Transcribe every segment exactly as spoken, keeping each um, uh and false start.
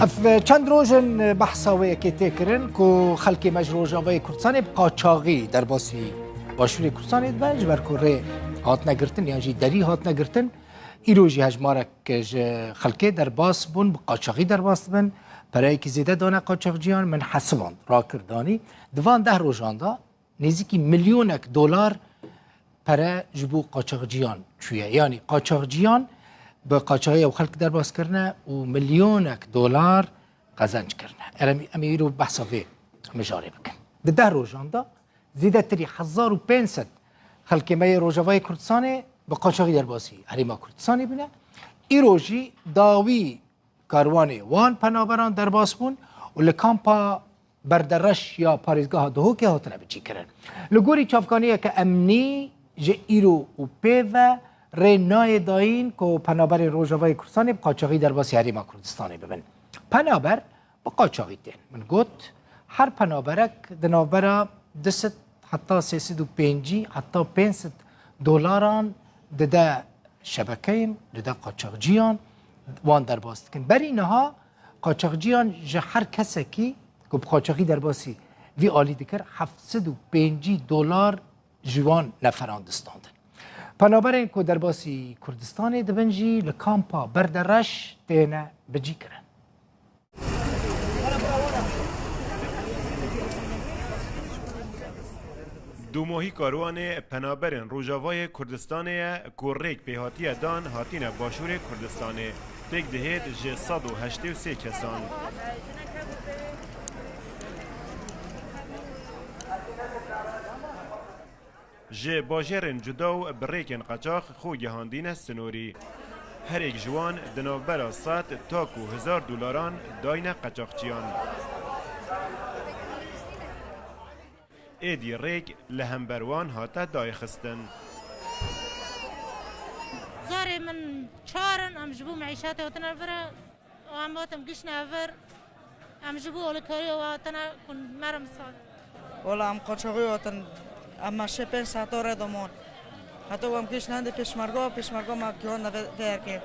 Ev çend roj in behsa wê yekê tê kirin ku xelkê me ji Rojavayê Kurdistanê bi qaçaxî derbasî Başûrê Kurdistanê dibe, ji ber ku rê hatine girtin yan jî derî hatine girtin. Îro jî hejmarek ji xelkê derbas bûn, bi qaçaxî derbas dibin. Pereyekî zêde dane qaçaxciyan, min hesiband, rakir danî. Di van deh rojan de nêzîkî milyonek dolar pere ji bo qaçaxciyan çûye. Yanî qaçaxciyan bi qaçaxî ew xelk derbas kirine û milyonek dolar qezenc kirine. Erê em, em ê îro behsa vê mijarê bikin. Di deh rojan de zêdetirî hezar û pênc sed xelkê me yê Rojavayê Kurdistanê bi qaçaxî derbasî Herêma Kurdistanê bûne. Îro jî dawî karwanê wan penaberan derbas bûn û li kampa Berdereş ya parêzgeha Duhokê hatine bicîkirin. Li gorî çavkaniyeke emnî ji îro û pê ve rê nayê dayîn ku penaberên Rojavayê Kurdistanê bi qaçaxî derbasî Herêma Kurdistanê bibin. Penaber bi qaçaxî tên. Min got, her penaberek di navbera du sed heta sê sed û pêncî heta pênc sed dolaran dide şebekeyên, dide qaçaxciyan, wan derbas dikin. Berî niha qaçaxciyan ji her kesekî ku bi qaçaxî derbasî vî alî dikir, heft sed û pêncî dolar ji wan neferan distandin. Penaberên ku derbasî Kurdistanê dibin jî li kampa Berdereş têne bicîkirin. Dumohî karwanê penaberên Rojavayê Kurdistanê ye ku rêk pê hatiye dan hatine Başûrê Kurdistanê. Pêk dihêt ji sed û heştê û sê kesan. Ji bajêrên cuda û bi rêkên qeçax xwe gihandîne sinorî. Herêk ji wan di navbera sed ta ku hezar dolaran dayne qeçaxçiyan. Êdî rêk li hember wan hate dayxistin. Zarê min çar in, em ji bo meîşetê hatine vir e. Em hatin giştine vir, em ji bo alîkariyê we hatine ku me re misal. Wela em qaçaxî hatin, em me şê pênc saeta rê de man. Heta ku em giştine hindê pêşmerga, pêşmerga me gihandine vê, vê erkê.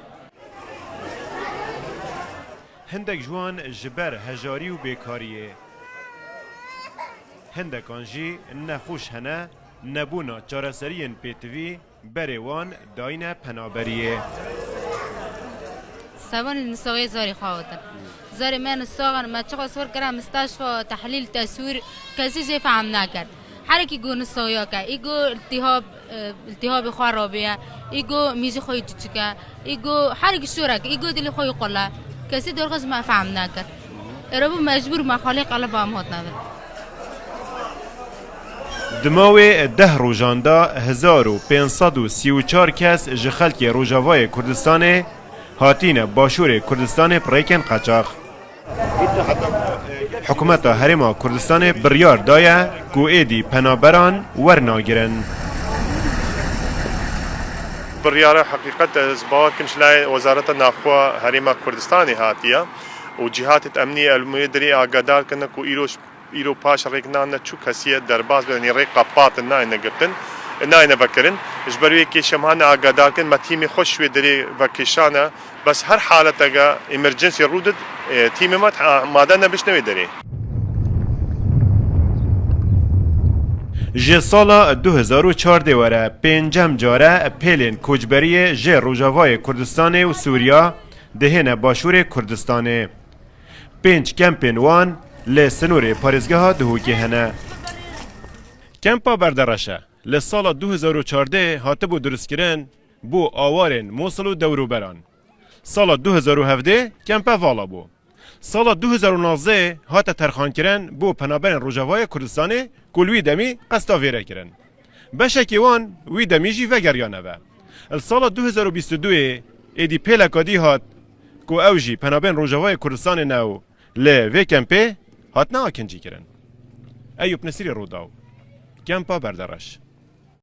Hindek ji wan ji ber hejarî û bêkariyê. Hindekan jî nexweş hene, nebûna çareseriyên pêtivî, berê wan dayîne penaberiyê. Sevanî nisaxê zarê xwe hatin. Zarê me nisaxan, me çiqas wir kira mistaşfa, tehlîl, teswîr, kesî jê fehm nakir. Herekî got nisaxiya ke, î got iltihab, e, iltihabê xwe rabêye, î got mîjî xwe yî çiçik e, î got herekî şorek, î got dilê xwe yî qul e. Kesî dorxê ji me fehm nakir. Êro bû mecbûr me xalê qelib em hatine vir. Di mawê deh rojan de hezar û pênc sed û sî û çar kes ji xelkê Rojavayê Kurdistanê hatîne Başûrê Kurdistanê bi rêkên qeçax. Hikûmeta Herêma Kurdistanê biryar daye ku êdî penaberan wernagirin. Biryara heqîqet e, ez bawer kim ji layê Wezareta Navxwe Herêma Kurdistanê hatiye û cîhatê emnî li wê derê agadar kirine ku îro, îro paş rêk nane çû kesiye derbas be, yanî rêk qepat in, nayne girtin, nayne vekirin. Ji ber wê kêşem hane agadar kirin, me tîmê xwe ji wê derê vekêşane. Bes her haleteke emergency rûdid, e, tîmê me amade ne bişne wê derê. Ji sala du hezar û çardeh were pêncem care pêlên koçberiyê ji Rojavayê Kurdistanê û Sûriya dihêne Başûrê Kurdistanê. Pênc kempên wan li sinorê parêzgeha Duhokê hene. Kempa Berdereş e. Li sala du hezar û çardeh hatibû durustkirin bo awarên Mûsil û dewrûberan. Sala du hezar û hevdeh kempe vala bû. Sala du hezar û nozdeh hate terxankirin bo penaberên Rojavayê Kurdistanê ku li wî demî qesta vêre kirin. Beşekî wan wî demî jî vegeriyane ve. Li sala du hezar û bîst û duyê êdî pêleka dî hat ku ew jî penaberên Rojavayê Kurdistanê ne û li vê kempê hatine akincîkirin. Eyûp Nesîrî, Rûdaw, Kempa Berdereş.